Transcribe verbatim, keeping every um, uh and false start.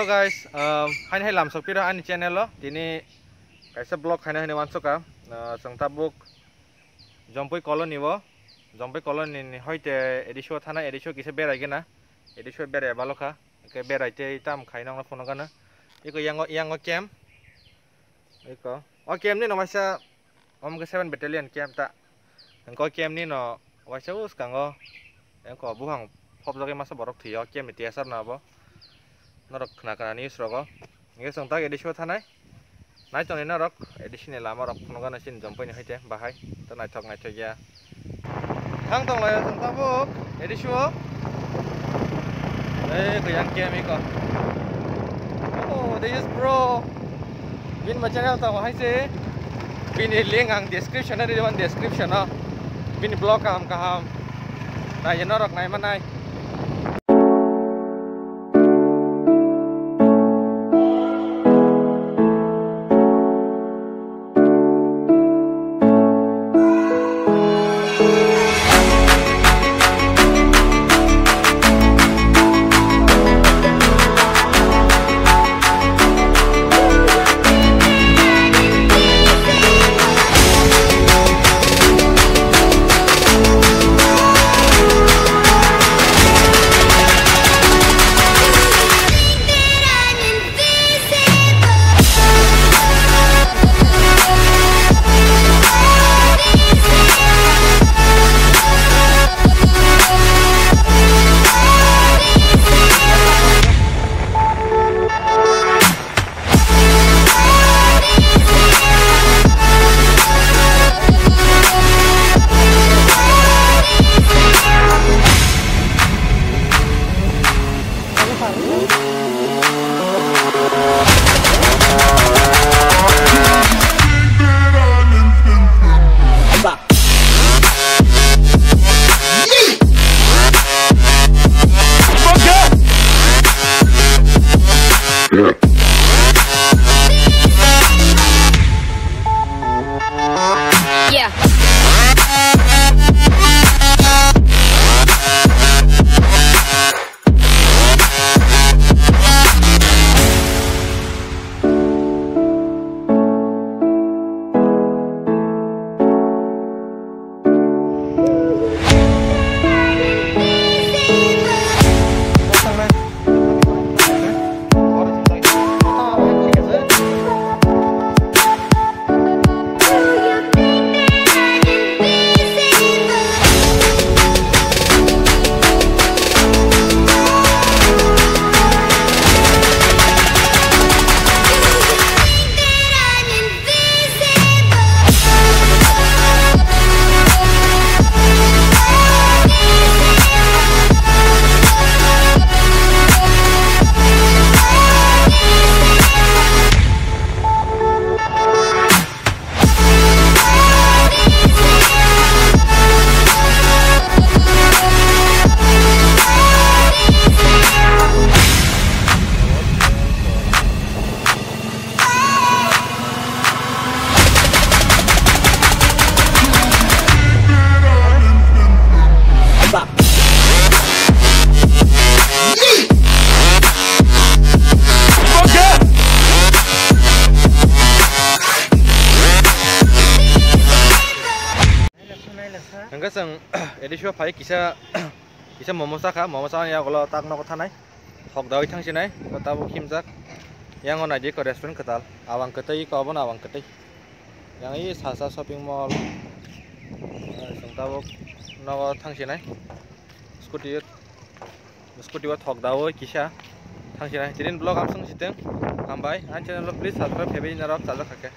Hello guys, um, haini hai lamsok piro ani channel o tini kaisa vlog khaina hwnwi wansukha. Uh, chwng tabuk Jompui colony o, Jompui colony ni hoite edisio thana, edisio kisa berai gana, edisio berai balokha, ke berai tei tam khai nokno phunukgana. Iko yango, yango camp, iko o camp ni no waisa. Omo khe seven battalion camp ta. Hwnkhe o camp ni no waisa o swkango. Hwnkhe o buphang phobjagwi masa borok thwio camp ni T S R no abo. Norok khna khna news rogo. Hwnkhe chwng tak edisio thanai. Nai tongni norok edisio ni lama rok phunukgana chini Jompui ni hoite bahai. Ta naithok naithok ya. Thang tong laio chwng tabuk edisio. Ei khe yang camp iko. Oh, this is bro. Bini bo channel tongo hai se. Bini link ang description o ri, description o. Bini vlog kaham kaham. Nai norok nai manai. Hwnkhe chwng edisio phai kisa, kisa momo chakha, momo chani yagulo tak nogo thanai, thok dawi thangsinai, tabuk himjak. Yango naidi eko restaurant kwtal, awang kwtwi, eko obono awang kwtwi. Yang i sasa shopping mall, chwng tabuk nogo thangsinai, scooty, scooty o thok dawi kisa thangsinai. Tinin vlog amsong siteng, hambai, ani channel o please subscribe khebai narok chajak khake.